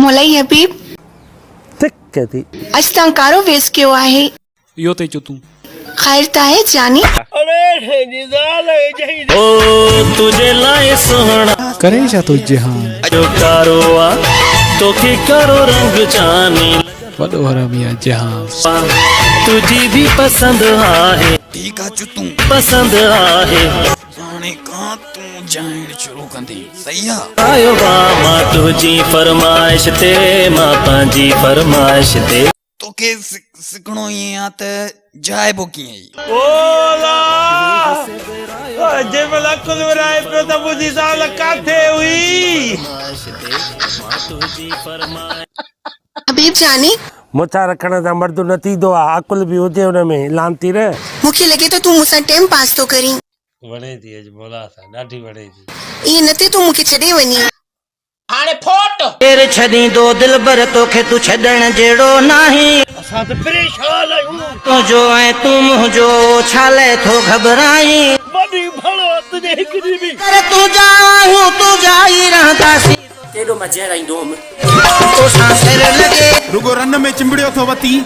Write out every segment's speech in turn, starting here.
مولائي حبيب. ٿڪ ٿي. اڄ توهان ڪارو ويس ڪيو آهي. اهو ٿئي چتون. خير ته آهي جاني. ڪرين ڇا ٿو جهان. وڏو حرامي آ جهان. ٺيڪ آ چتون. هاڻي کان تون جائڻ شروع ڪندين صحيح آ. آيو آ مان تنهنجي فرمائش تي مان پنهنجي فرمائش تي. توکي سکڻو ائين آ ته جائبو ڪيئن ئي. جنهن مهل عقل ورائي پيو ته منهنجي زال ڪاٿي هئي. حبيب جاني. مٿا رکڻ سان مرد نه ٿيندو آ، عقل به هجي ان ۾، لعنتي نه. مون کي لڳي ٿو تون مون سان ٽيم پاس ٿو ڪرين. وڻي ٿي اڄ مولا سان ڏاڍي وڻي ٿي. ائين نه ٿئي تون مون کي ڇڏي وڃين. هاڻي ڦوٽ. ڪير ڇڏيندو دلبر توکي تون ڇڏڻ جهڙو ناهين. اسان ته پريشان آهيون. تنهنجو ۽ تون منهنجو ڇا لئه ٿو گهٻرائين. وڏي ڀڻ تنهنجي هڪ ڏينهن به. پر تنهنجا آهيون تنهنجا ئي رهنداسين. ڪيڏو مان جهڙائيندو هوم. توسان سر لڳي. رڳو رن ۾ چنبڙيو ٿو وتين.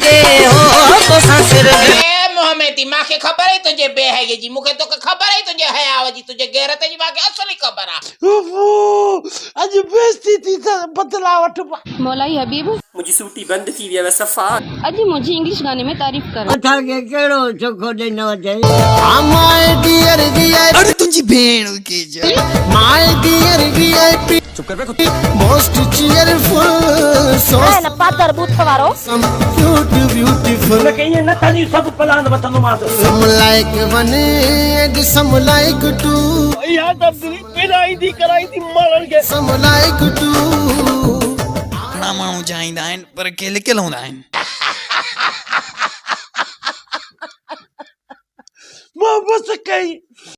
هو توسان سر لڳي. اي منهن ۾ ٿي مان کي خبر ئي تنهنجي بي حيائي جي مون کي توکي خبر ئي تنهنجي حياء جي تنهنجي غيرت جي مان کي اصل ئي خبر آ. اڄ بيستي ٿي ته بدلا وٺبا. مولائي حبيب. منهنجي سوٽي بند ٿي ويو صفا. اڄ منهنجي انگلش گاني ۾ تعريف ڪر. اسان کي ڪهڙو سک ڏنو اٿئي. ها my dear V I P. اڙي تنهنجي ڀيڻ کي جا. My dear V I P. چپ ڪر بي. موسٽ چيئرفل سو. نه پادر ٻوٿ وارو. سم ڪيوٽ بيوٽيفل. هن کي ائين نه ٿاني سڀ plan وٺندومانس. Some like one and some like two. اها تبديلي پيرائيندي ڪرائيندي ماڻهن کي. سم لائيڪ ٽو. گهڻا ماڻهو چاهيندا آهن پر ڪي لڪيل هوندا آهن. مان بس ڪئي.